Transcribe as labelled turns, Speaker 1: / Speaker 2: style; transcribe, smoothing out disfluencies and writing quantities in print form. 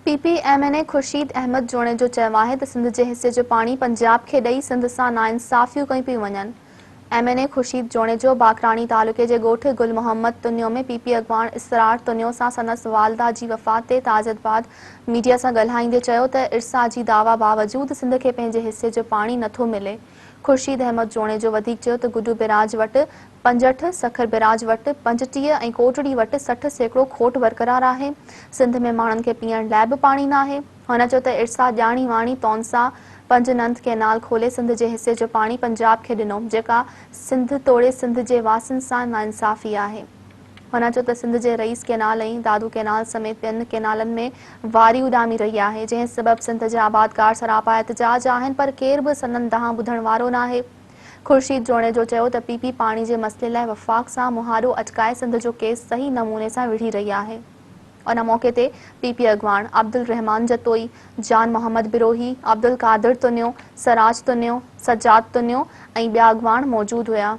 Speaker 1: P P M N A Khurshid Ahmed Junejo چيو آهي ته سنڌ جي حصي جو پاڻي پنجاب کي ڏئي سنڌ سان ناانصافيون ڪيون پيون وڃن. M N A Khurshid Junejo Bakrani تعلقي جي ڳوٺ گل محمد تنيو ۾ پي پي اڳواڻ اسرار تنيو سان سندس والده جي وفات تي تعزيت بعد ميڊيا سان ڳالهائيندي چيو ته ارسا جي دعويٰ باوجود سنڌ کي پنهنجي حصي جو پاڻي نٿو ملي. خورشيد احمد جوڻيجو وڌيڪ چيو ته گڊو بئراج وٽ 65، سکر بئراج وٽ 35 ۽ ڪوٽڙي وٽ 60% کوٽ برقرار آهي، سنڌ ۾ ماڻهن کي پيئڻ لاء به پاڻي ناهي. هن چيو ته ارسا ڄاڻي واڻي تونسا پنج نند ڪئنال کولي سنڌ جي حصي جو پاڻي پنجاب کي ڏنو، جيڪا سنڌ توڙي سنڌ جي واسين سان ناانصافي آهي. هن چيو ته سنڌ جي رئيس ڪئنال ۽ دادو ڪئنال سميت ٻين ڪئنالن ۾ واري اڏامي رهي آهي، جنهن سبب سنڌ جا آبادگار سراپا احتجاج آهن پر ڪير به سندن دانهن ٻڌڻ وارو ناهي. خورشيد جوڻيجو چيو ته پي پي پاڻي جي مسئلي لاء وفاق سان مهاڏو اٽڪائي سنڌ جو ڪيس صحيح نموني سان وڙهي رهي آهي. ان موقعي تي پي پي اڳواڻ عبدالرحمان جتوئي، جان محمد بروهي، عبدالقادر تنيو، سراج تنيو، سجاد تنيو ۽ ٻيا اڳواڻ موجود هيا.